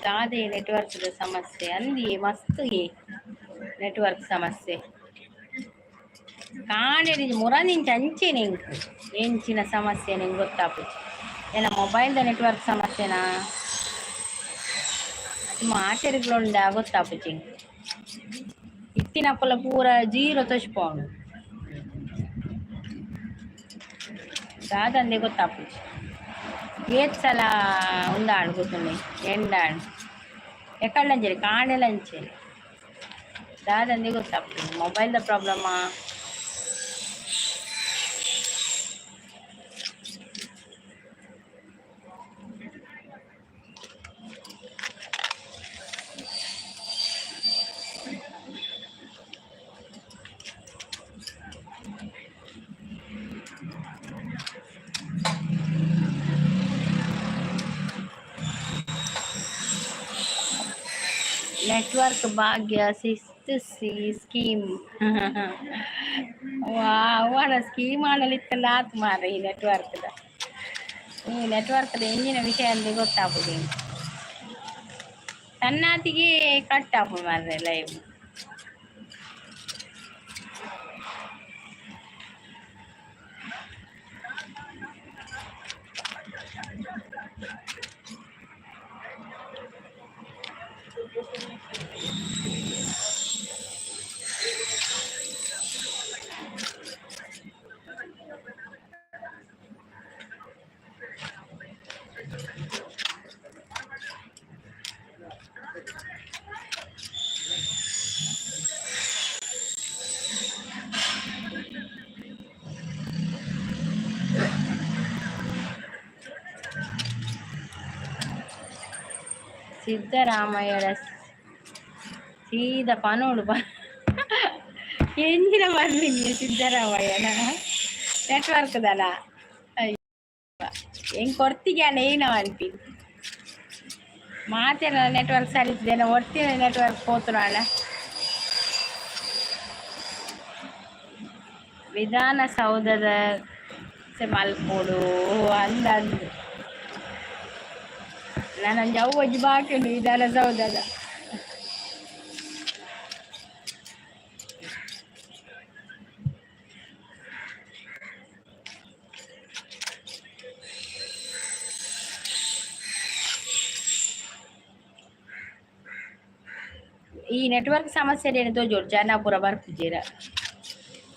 ದಾದೆ network ದ ಸಮಸ್ಯೆ ಅಂದಿ ಮಸ್ತ್ ನೆಟ್ವರ್ಕ್ ಸಮಸ್ಯೆ. ಕಾಣೆಡ್ ಮುರಾನಿಂಚ ಅಂಚೆನೆ ಎಂಕ್ ಎಂಚಿನ ಸಮಸ್ಯೆ ನಿಂಗೆ ಗೊತ್ತಾಪುಜಿ. ಎನ್ನ ಮೊಬೈಲ್ದ ನೆಟ್ವರ್ಕ್ ಸಮಸ್ಯೆನಾ, ಮಾತೆರ್ಗ್ಲ ಉಂಡ ಗೊತ್ತಾಪುಜಿ. ಇತ್ತಿನಕುಲ ಪೂರ ಜೀರೋ ತೋಜ್ಪಾವುಂಡು. ದಾದಂದೆ ಗೊತ್ತಾಪುಜಿ. ಏತ್ ಸಲ ಉಂದಾಂಡ್ ಗೊತ್ತುಂಡೆ ಎಂಡಾಂಡ್ ಎಕಡ್ಲಂಚೆನೆ ಕಾಂಡೆಲ ಅಂಚೆನೆ ದಾದಂದೆ ಗೊತ್ತಾಪುಜಿ. ಮೊಬೈಲ್ದ ಪ್ರಾಬ್ಲಮ್ಮಾ? Network Bhagya sixth C scheme. ಅವ್ವನ ಸ್ಕೀಮ್ ಆನಲಿತ್ತಲ್ಲ ಆತು ಮಾರ ಈ ನೆಟ್ವರ್ಕ್ದ. ಈ ನೆಟ್ವರ್ಕ್ದ ಎಂಜಿನ ವಿಷಯ ಅಂದ್ರೆ ಗೊತ್ತಾಪುಜಿ. ಸಣ್ಣಾತಿಗೆ ಕಟ್ ಆಪುಂಡು ಮಾರ್ರೆ ಲೈವ್. ಸಿದ್ದರಾಮಯ್ಯರ ಸೀದಾ ಪನೋಡು ಎಂಜಿನ ಬರ್ಲಿಲ್ಲ ಸಿದ್ದರಾಮಯ್ಯನ ನೆಟ್ವರ್ಕ್ ದಲ. ಅಯ್ಯೋ, ಹೆಂಗ್ ಕೊರ್ತಿಗೆ ಏನ ಅನ್ಪಿ ಮಾತೆಲ್ಲ ನೆಟ್ವರ್ಕ್ ಸರಿ ಇದ್ದೇನೆ, ಒರ್ತಿನ ನೆಟ್ವರ್ಕ್ ಪೋತುನಾಳ. ವಿಧಾನಸೌಧದ ಮಲ್ಪೋಡು ಅಂದಂದು ನಾನೊಂಜಿ ಅವು ಒಂಜಿ ಬಾಕಿ ಉಂಡು ವಿಧಾನಸೌಧದ. ಈ ನೆಟ್ವರ್ಕ್ ಸಮಸ್ಯೆ ಏನು ತೋಜೋಡು, ಜನ ಪೂರ ಬರ್ಪುಜೆರ್,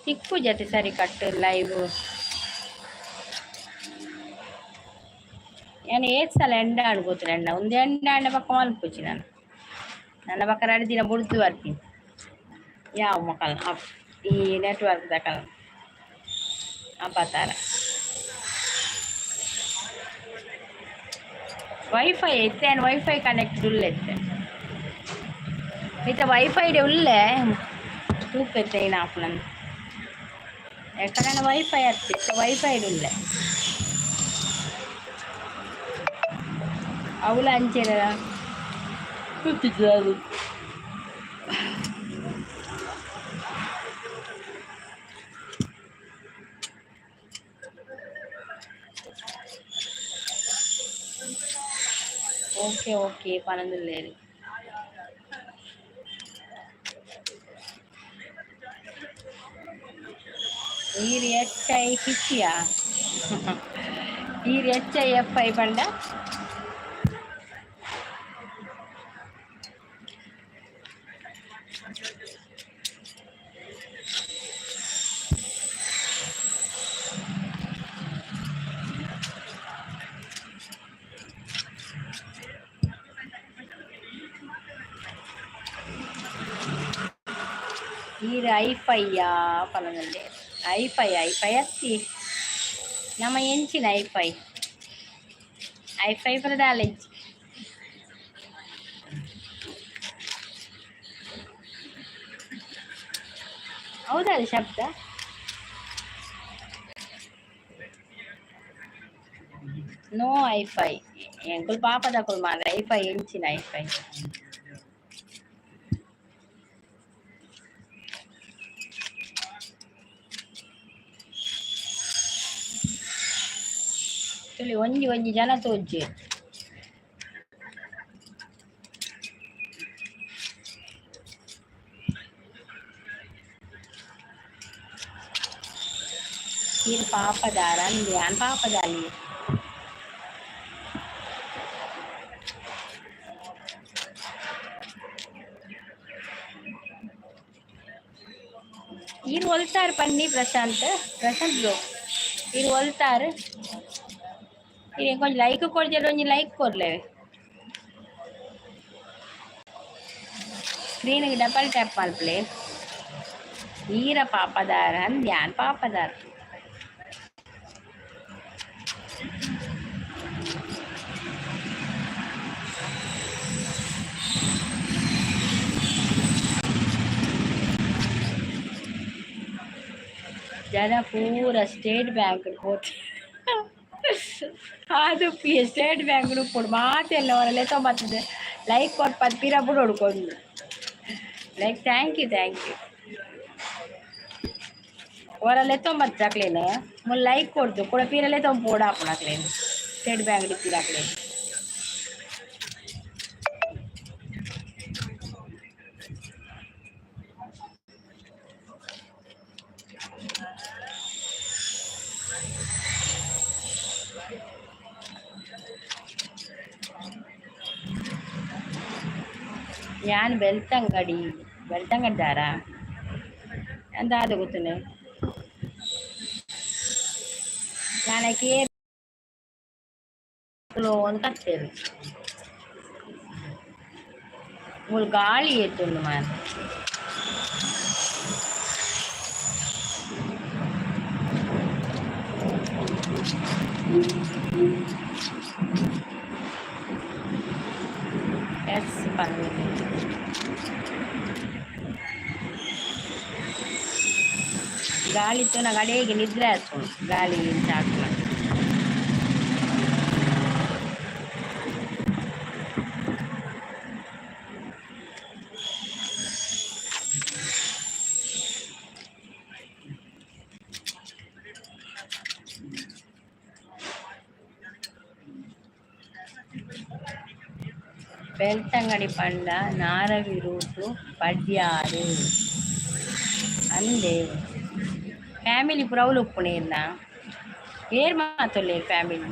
ತಿಕ್ಕುಜತೆ ಸರಿ ಕಟ್ಟು ಲೈವ್. ಯಾನ್ ಏತ್ ಸಲ ಎಂಡ ಆಂಡ್ ಗೊತ್ತುಂಡು, ಎಂಡ ಉಂದು ಎಂಡ ಆಂಡ ಬೊಕ್ಕ ಮಲ್ಪುಜಿ ನಾನು. ನನ್ನ ಬೊಕ್ಕ ರಡ್ಡ್ ದಿನ ಬುಡ್ದು ಬರ್ಪಿನಿ ಯಾವು ಮೊಕಲ್ನ ಈ ನೆಟ್ವರ್ಕ್ ದಕಲ್ನ ಅಪತಾರ. ವೈಫೈ ಇತ್ತೆ ಯಾನ್ ವೈಫೈ ಕನೆಕ್ಟ್ ಉಲ್ಲೆ ಇತ್ತೆ. ಇತ್ತೆ ವೈಫೈ ಉಲ್ಲೆ ತೂಕ ಇತ್ತೆ ಏನ್ ಆಪುಂಡು. ಎಕ್ಕಡನ ವೈಫೈ ಅತ್ತ್, ಇತ್ತೆ ವೈಫೈ ಉಲ್ಲೆ. ಅವುಲ ಅಂಚೆನೆ ಗೊತ್ತಿಜ್ಜಿ. Okay okay ಪನೊಂದುಲ್ಲೆರ್. ಈರ್ ಎಚ್ I ಫಿಶಿಯಾ? ಈರ್ ಎಚ್ I F I ಪಂಡ? ಈರ್ ಐಫೈಯಾ ಪನೊಂದುಲ್ಲೆರ್. ಐಫೈ ಐಫೈ ಅತ್ತಿ, ನಮ ಎಂಚಿನ ಐಫೈ ಐಫೈ ಪೂರ ದಾಲ ಇಜ್ಜಿ. ಹೌದಾ ಶಬ್ದ? ನೋ ಐಫೈ. ಎಂಕುಲು ಪಾಪದಕುಲು ಮಾತ್ರ ಐಫೈ ಎಂಚಿನ ಐಫೈ? ತೂಲೆ ಒಂಜಿ ಒಂಜಿ ಜನ ತೋಜುಜೆರ್. ಈರ್ ಪಾಪದಾರ ಅಂದೆ, ಯಾನ್ ಪಾಪದಾಲಿ. ಈರ್ ಒಲ್ತಾರ್ ಪನ್ನಿ ಪ್ರಶಾಂತ್, ಪ್ರಶಾಂತ್ ಬ್ರೋ, ಈರ್ ಒಲ್ತಾರ್? ಈರ್ ಒಂಜಿ ಲೈಕ್ ಕೊರ್ಜೆರ್, ಒಂಜಿ ಲೈಕ್ ಕೊರ್ಲೆ. ಸ್ಕ್ರೀನ್ ಡಬಲ್ ಟ್ಯಾಪ್ ಮಲ್ಪಲೆ. ಈರ ಪಾಪದಾರ ಅಂದ್, ಯಾನ್ ಪಾಪದಾರ. ಜನ ಪೂರ ಸ್ಟೇಟ್ ಬ್ಯಾಂಕ್ ಪೋತೆ. ಅದು ಸ್ಟೇಟ್ ಬ್ಯಾಂಕ್ ಉಪ್ಪೊಡು ಮಾತೆಲ್ಲ ಹೊರ ಲೆತ್ತೊಂಬತ್ತುದು. ಲೈಕ್ ಕೊಟ್ಟು ಪಿರ ಬಿಡೋಡು ಕೊಂಡು. Like, thank you, thank you. ಒರ ಲೆತ್ತೊಂಬತ್ತು ಅಕ್ಲೇನು ಮುಲ್ ಲೈಕ್ ಕೊಡ್ದು ಕೂಡ ಪೀರ ಲೆತ್ತೊಂಬ ಪೋಡ ಹಾಪುಣ ಅಕ್ಲೇನು ಸ್ಟೇಟ್ ಬ್ಯಾಂಕ್ ಇತ್ತೀರ ಅಕ್ಲೇನು. ಯಾನ್ ಬೆಳ್ತಂಗಡಿ ಬೆಳ್ತಂಗಡಿ ದಾರ ದಾದ ಗೊತ್ತುನೆ ಯಾನಕ್ಕೆ ಒಂದು ಕತ್ತೇರು ಮೂಲು ಗಾಳಿ ಏತುಂಡು ಮಾರ್. ಎಸ್ ಪನ್ನಿ ಗಾಳಿ ತೂನಗ ಅಡೇಗೆ ನಿದ್ರೆ ಆಪುಂಡು ಗಾಳಿ ಇಂಚ ಆಪುನಗ. ಬೆಳ್ತಂಗಡಿ ಪಂಡ ನಾರವಿ ರೂಟು ಪಡ್ಯಾರು ಅಂದೆ. ಫ್ಯಾಮಿಲಿ ಪೂರ ಅವ್ಲು ಉಪ್ಪುನೆ ಇರ್ನ ಏರ್ ಮಾತೊಲ್ಲೇರ್ ಫ್ಯಾಮಿಲಿ?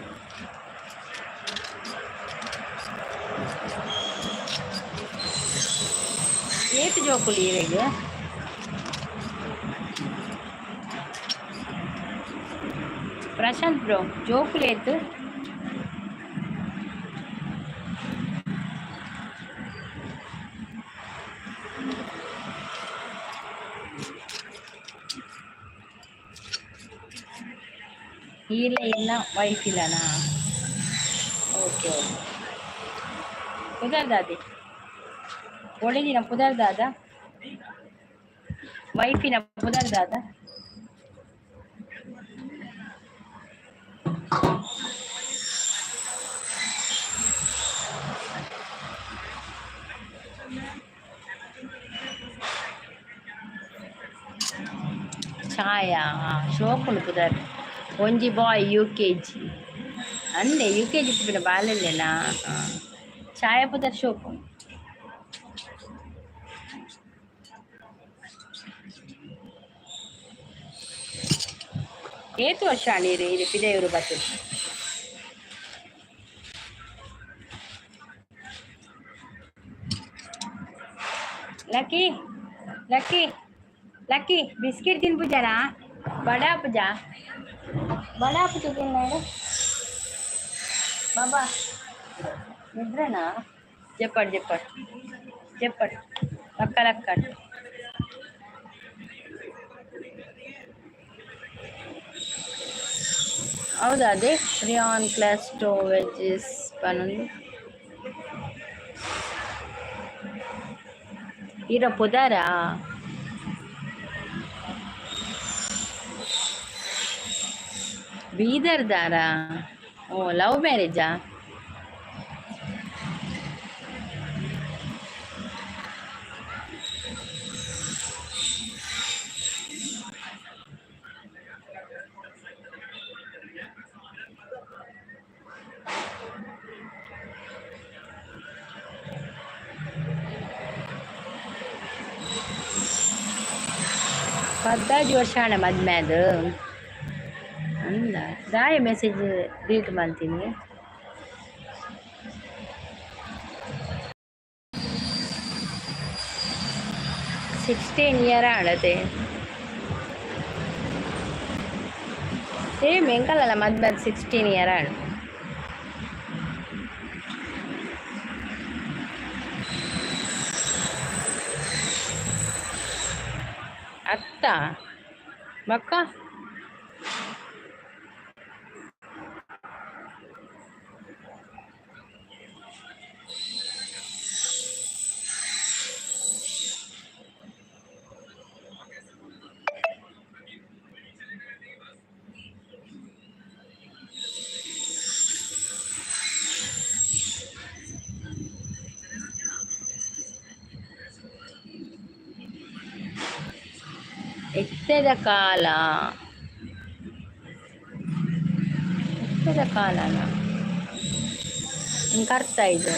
ಏತ್ ಜೋಕುಲು ಈರೆಗ್? ಪ್ರಶಾಂತ್ ಬ್ರೋ, ಜೋಕುಲು ಏತ್? ಈರ್ಲ ಇನ್ನ ವೈಫ್ ಇಲ್ಲನಾ? Okay okay. ಪುದರ್ ದಾದೆ ಒಳ್ಳೆದಿನ ಪುದರ್ ದಾದ ವೈಫಿನ ಪುದರ್ ದಾದ? ಛಾಯಾ ಶೋಕುಂಡು ಪುದರ್. ಒಂಜಿ ಬಾಯ್ ಯುಕೆಜಿ ಅಂದೆ. ಯುಕೆಜಿ ಇತ್ತಿನ ಬಾಲೆಲ್ಲೇನಾ? ಛಾಯಾ ಪುದರ್ ಶೋಕುಂಡು. ಏತ್ ವರ್ಷ ಆಂಡ್ ಈರ್ ಪಿದಯೂರು ಬತ್ತುದು? ಲಕ್ಕಿ ಲಕ್ಕಿ ಲಕ್ಕಿ, ಬಿಸ್ಕೆಟ್ ತಿನ್ಪುಜನಾ? ಬಡ ಪೂಜಾ ಬಡ ಪೂಜೆ ತಿನ್ನಾಡು ಬಾಬಾ. ನಿದ್ರೆನಾ? చెప్పండి చెప్పండి చెప్పండి. లక్క లక్క. ಹೌದಾ? ಅದೇ ರಿಯಾನ್ ಕ್ಲಾಸ್ ಟೋ ವೆಜ್ಜಸ್ ಪನೊಂದು ಈರ ಪುದಾರಾ? ಬೀದರ್ದಾರಾ? ಓ, ಲವ್ ಮ್ಯಾರೇಜಾ? 15 ವರ್ಷ ಆಂಡ ಮದ್ಮೆ ಅದು ಅಂದ. ದಾಯ ಮೆಸೇಜ್ ಡಿಲೀಟ್ ಮಲ್ತೀನಿ. 16 ಇಯರ್ ಆಂಡತೆ. ಸೇಮ್ ಎಂಕಲಲ್ಲ ಮದ್ಮೆ 16 ಇಯರ್ ಆಂಡ್. ಅತ್ತ ಬಕ್ಕ ಇತ್ತೆದ ಕಾಲ, ಇತ್ತೆದ ಕಾಲನ ಎಂಕ್ ಅರ್ಥ ಆಯಿಜಿ.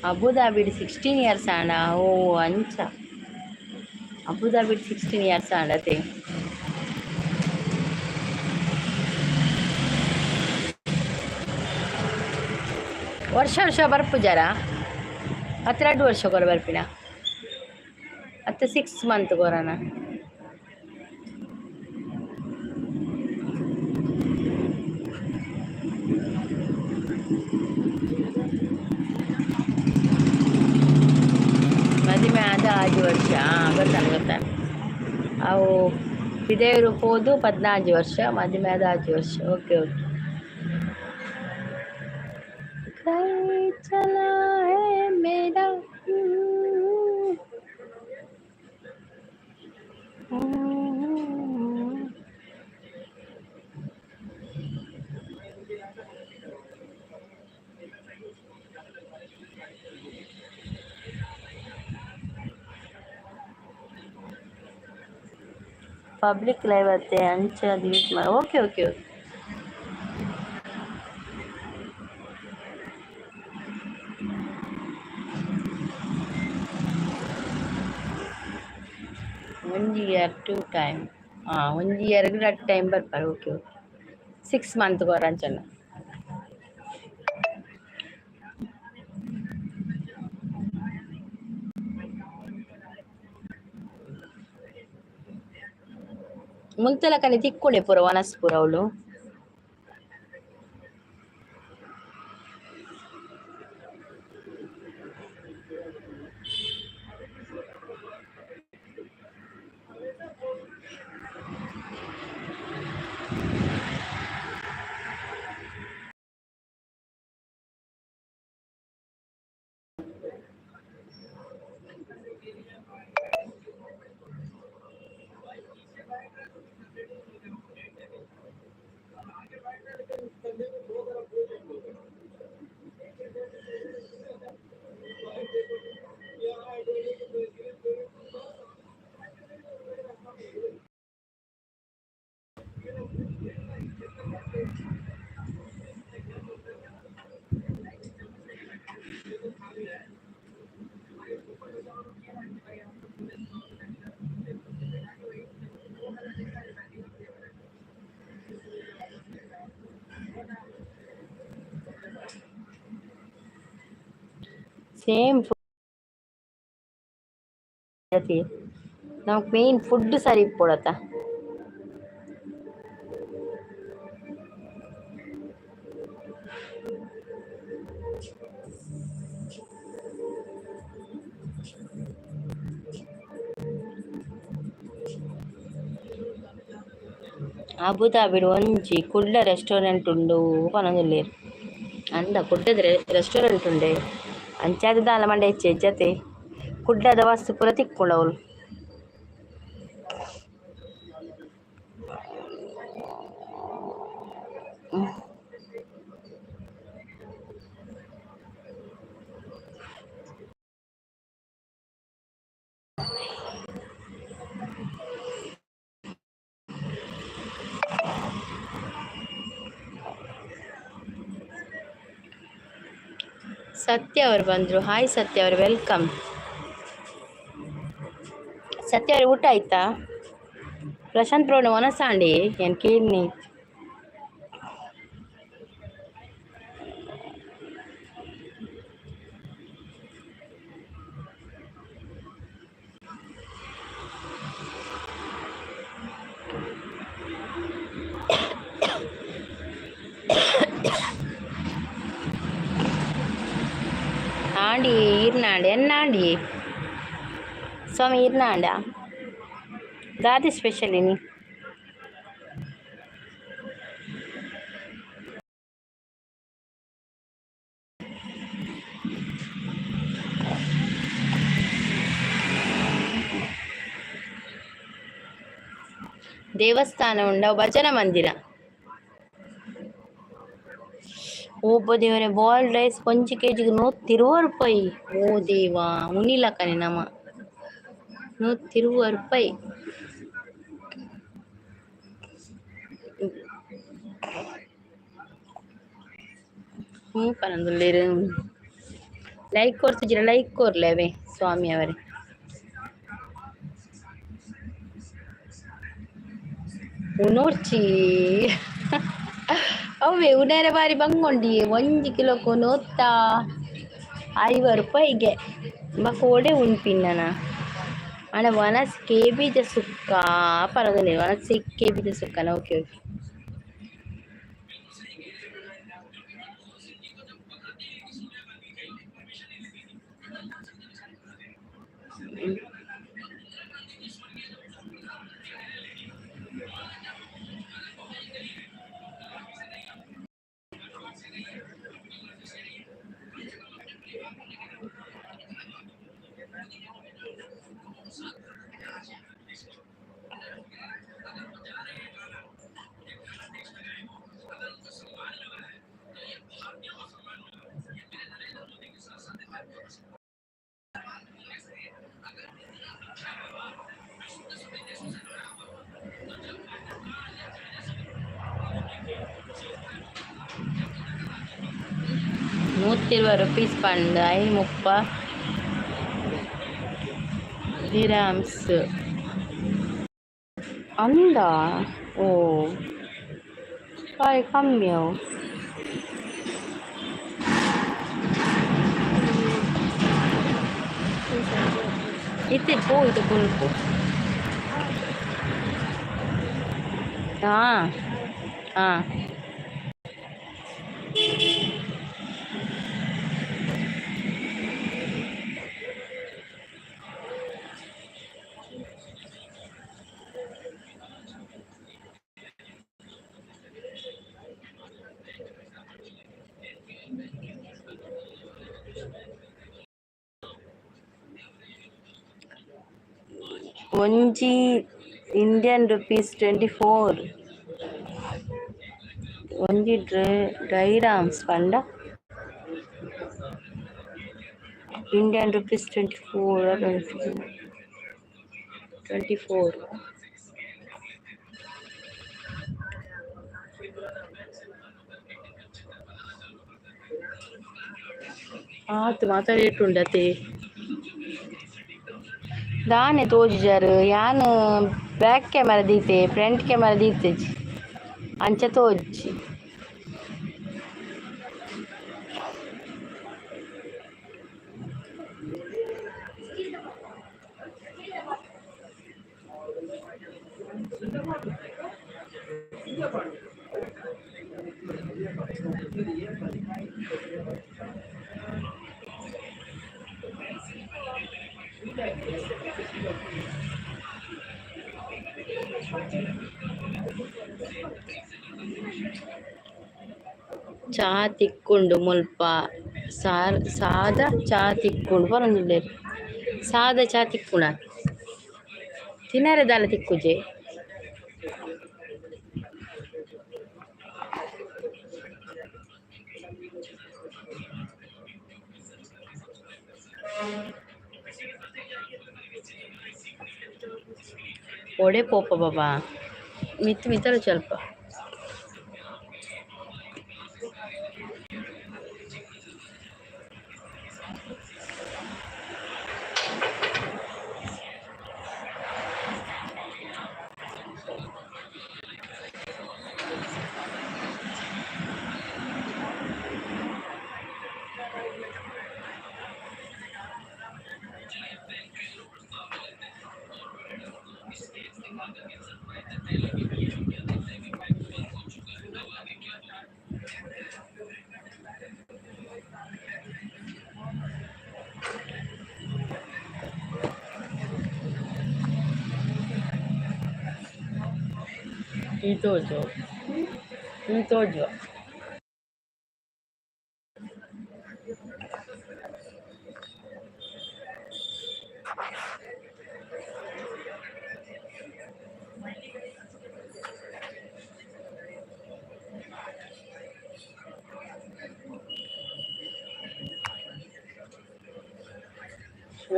ಅಬುದಾಬಿಡ್ 16 ಇಯರ್ಸ್ ಆಂಡ? ಓ, ಅಂಚ. ಅಬುದಾಬಿಡ್ 16 ಇಯರ್ಸ್ ಆಂಡತೆ. ವರ್ಷ ವರ್ಷ ಬರ್ಪುಜಾರ? ಅತ್ತ 2 ವರ್ಷ ಕೊರ ಬರ್ಪಿನ? ಅತ್ತ 6 ಮಂತ್ ಕೊರನ? ಮದಿಮೆ ಆದ 6 ವರ್ಷ. ಗೊತ್ತಾನ, ಗೊತ್ತಾನ. ಅವು ಪಿದಯೂರು ಪೋದು 14 ವರ್ಷ, ಮದಿಮೆ ಆದ 6 ವರ್ಷ. ಓಕೆ ಓಕೆ ಕೈ चला है मेरा ಹ್ಮ್. ಪಬ್ಲಿಕ್ ಲೈವ್ ಅತ್ತೆ, ಅಂಚ ಯೂಸ್ ಮಾಡಿ. ಓಕೆ ಓಕೆ ಓಕೆ ಒಂಜಿ ಇಯರ್ ಟೂ ಟೈಮ್. ಹಾಂ, ಒಂಜಿ ಇಯರ್ಗೆ ರಡ್ಡ್ ಟೈಮ್ ಬರ್ಪಾರೆ. ಓಕೆ ಓಕೆ 6 ಮಂತ್ ಕೊರ ಅಂಚನ. ಮುಲ್ತಲಕನೆ ತಿಕ್ಕುಂಡೆ ಪೂರ ವನಸ್ ಪೂರ ಅವಳು. ಸೇಮ್ ನಮಕ್ ಮೇನ್ ಫುಡ್ ಸರಿ ಇಪ್ಪೊಡತ್ತ. ಅಬುದಾಬಿಡ್ ಒಂಜಿ ಕುಡ್ಲ ರೆಸ್ಟೋರೆಂಟ್ ಉಂಡು ಪನೊಂದುಲ್ಲೆರ್. ಅಂದ ಕುಡ್ಲದ ರೆಸ್ಟೋರೆಂಟ್ ಉಂಡೆ. ಅಂಚಾದ್ ದಾಲ ಮಂಡೆ ಹೆಚ್ಚ ಹೆಚ್ಚತೆ ಕುಡ್ಲದ ವಸ್ತು ಪೂರ ತಿಕ್ಕುಂಡು ಅವ್ಲು. ಸತ್ಯ ಅವರು ಬಂದರು. ಹಾಯ್ ಸತ್ಯ ಅವರು, welcome. ಸತ್ಯ ಅವ್ರೆ, ಊಟ ಆಯ್ತಾ? ಪ್ರಶಾಂತ್ ಬ್ರೋ, ವನಸಾಂಡಿ ಏನು ಕೇಳಿ. ಆಂಡಿ ಈರ್ನ ಆಂಡ ಎನ್ನಾಂಡಿ ಸ್ವಾಮಿ ಇರ್ನಾಂಡ ದಾದಿ ಸ್ಪೆಷಲ್ ಇನಿ. ದೇವಸ್ಥಾನ ಉಂಡ ಭಜನಾ ಮಂದಿರ. ಓಬ್ಬ ದೇವರೇ, ಬಾಯ್ಲ್ಡ್ ರೈಸ್ ಒಂಜಿ ಕೆಜಿಗ್ 120 ರೂಪಾಯಿ. ಓ ದೇವಾ, ಉನಿಲಕನೆ ನಮ 120 ರೂಪಾಯಿ. ಹ್ಞೂ ಪನೊಂದುಲ್ಲೆರ್. ಲೈಕ್ ಕೊರ್ತಿಜ್ಜಿಡ ಲೈಕ್ ಕೊರ್ಲೆ ಅವೇ ಸ್ವಾಮಿ ಅವರೇ. ಉನೋರ್ಚಿ ಅವೇ ಉನೇರೆ ಬಾರಿ ಬಂಗೊಂಡಿ. 1 ಕಿಲೋಕು 150 ರೂಪಾಯಿಗೆ. ಬೊಕ ಓಡೆ ಉನ್ಪಿನ್ನನ ಆಂಡ ವನಸ್ ಕೇಬಿದ ಸುಕ್ಕ ಪನೊಂದುಲ್ಲೆರ್. ವನಸ್ ಕೇಬಿದ ಸುಕ್ಕನ. Okay okay. 120 rupees ಪಂಡ ಐನ್ 30 ದಿರಾಮ್ಸ್ ಅಂದ. ಓ ಬಾರಿ ಕಮ್ಮಿ ಅವು. ಇತ್ತೆ ಪೋ, ಇತ್ತೆ ಕುಲ್ಪು. ಹಾಂ ಹಾಂ. ಒಂಜಿ ಇಂಡಿಯನ್ ರುಪೀಸ್ 24. ಒಂಜಿ ಡೈರಾಮ್ಸ್ ಪಂಡ ಇಂಡಿಯನ್ ರುಪೀಸ್ 24, 24. ಆತ್ ಮಾತ ರೇಟ್ ಉಂಡತೆ. ದಾನೆ ತೋಜುಜಾರ್ ಯಾನ್ ಬ್ಯಾಕ್ ಕ್ಯಾಮರಾ ದೀತೆ, ಫ್ರಂಟ್ ಕ್ಯಾಮರಾ ದೀತೆಜಿ, ಅಂಚ ತೋಜಿ. ಚಾ ತಿಕ್ಕುಂಡು ಮುಲ್ಪ. ಸಾರ್ ಸಾದ ಚಾ ತಿಕ್ಕುಂಡು ಪನೊಂದುಲ್ಲೆರ್. ಸಾದ ಚಾ ತಿಕ್ಕುಂಡ, ತಿನರೆ ದಾಲ ತಿಕ್ಕುಜೆ. ಒಡೆ ಪೋಪ ಬಾಬಾ ಮಿತ್ ಮಿತ್ತರು ಸ್ವಲ್ಪ. ಈ ತೋಜು ಈ ತೋಜುವ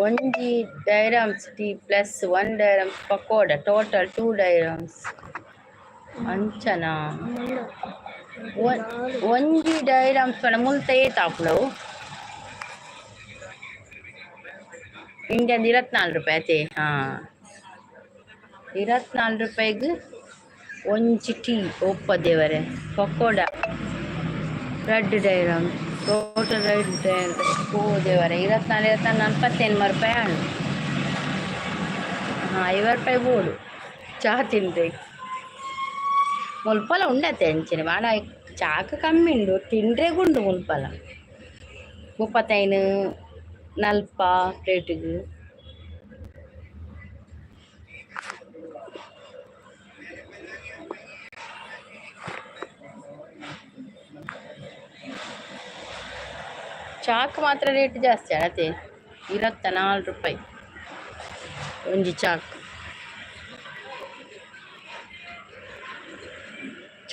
ಒಂಜಿ dirhams tea plus 1 dirhams pakoda total 2 dirhams ಅಂಚನ ಒಂಜಿ ಡೈರಮ್ಸ್ ಪಂಡ ಮುಲ್ತ ಏತ್ ಆಪುಂಡು ಇಂಡಿಯನ್ 24 ರೂಪಾಯಿ ಅತೆ ಹಾಂ 24 ರೂಪಾಯಿಗೆ ಒಂಜಿ ಟೀ ಒಪ್ಪ ದೇವರೇ ಪಕೋಡ 2 ಡೈರಮ್ಸ್ ಟೋಟಲ್ 2 ಡೈರಮ್ಸ್ ಓ ದೇವರೇ 24 24 48 ರೂಪಾಯಿ ಆಂಡ್ ಹಾಂ 50 ರೂಪಾಯಿ ಬೋಡು ಚಾ ತಿಂದ್ರೆ ಮುಲ್ಪಲ ಉಂಡತೆ ಅಂಚನೆ ಬಾಡ ಚಾಕ್ ಕಮ್ಮಿ ಉಂಡು ತಿಂಡ್ರೆಗುಂಡು ಮುಲ್ಪಲ 35 ನಲ್ಪ ಪ್ಲೇಟಿಗೆ ಚಾಕ್ ಮಾತ್ರ ರೇಟ್ ಜಾಸ್ತಿ ಅಳತೆ 24 ರೂಪಾಯಿ ಒಂಜಿ ಚಾಕ್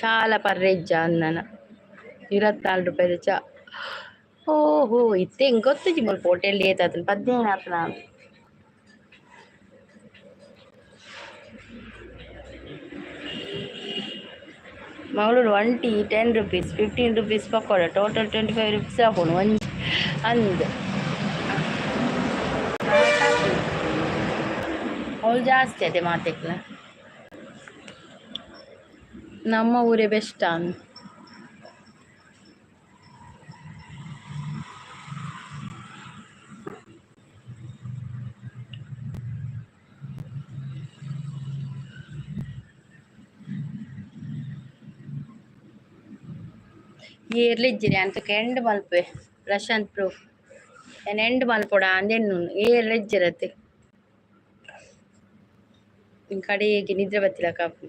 చాలా ಪರ್ರೆಜ್ಜ ಅಂದನ 24 ರೂಪಾಯಿದ ಚಾ ಓಹೋ ಇತ್ತೆ ಇಂಕೊತ್ತುಜಿ ಮುಲ್ಪ ಹೋಟೆಲ್ ಏತಾತನ 15 ಆತನ Mangaluru 1 tea 10 rupees 15 rupees pakoda total 25 rupees ಆಪುಂಡು ಒಂಜಿ ಅಂದ್ ಅವ್ಳು ಜಾಸ್ತಿ ಅದೇ ಮಾತೆಕ್ಲ ನಮ್ಮ ಊರೇ ಬೆಸ್ಟ್ ಅನ್ ಏರ್ಲಿಜ್ಜಿರಿ ಅಂತ ಎಂಡ್ ಮಲ್ಪೆ ಪ್ರಶಾಂತ್ ಪ್ರೂಫ್ ನಾನು ಎಂಡ್ ಮಲ್ಪೊಡ ಅಂದೆನ್ನು ಏರ್ಲಿಜ್ಜಿರತ್ತೆ ನಿನ್ನ ಕಡೆಗೆ ನಿದ್ರೆ ಬತ್ತಿಲ್ಲ ಕಾಪು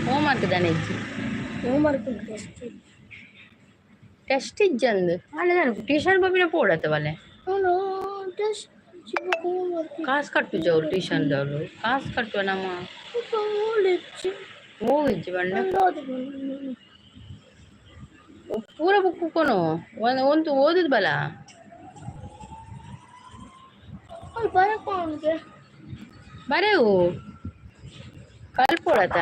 ಹೋಮ್ವರ್ಕ್ ದಾನೆ ಇಜ್ಜಿ ಹೋಮ್ವರ್ಕ್ ಟೆಸ್ಟ್ ಟೆಸ್ಟ್ ಇಜ್ಜಂದು ಅಲ್ಲ ಟ್ಯೂಷನ್ ಪೋಪಿನ ಪೋಡತ್ತ ಬಲ್ಲೆ ಟೆಸ್ಟ್ ಹೋಮ್ವರ್ಕ್ ಕಾಸು ಕಟ್ಟುಜ ಅವ್ರು ಟ್ಯೂಷನ್ ದವ್ರು ಕಾಸು ಕಟ್ಟುವ ನಮ್ಮ ಹೋಗಿಜ್ಜಿ ಬಣ್ಣ ಪೂರ ಬುಕ್ ಕೊನು ಒಂದು ಒಂದು ಓದುದು ಬಲ ಬರಕ ಬರೆವು ಕಲ್ಪೊಡತ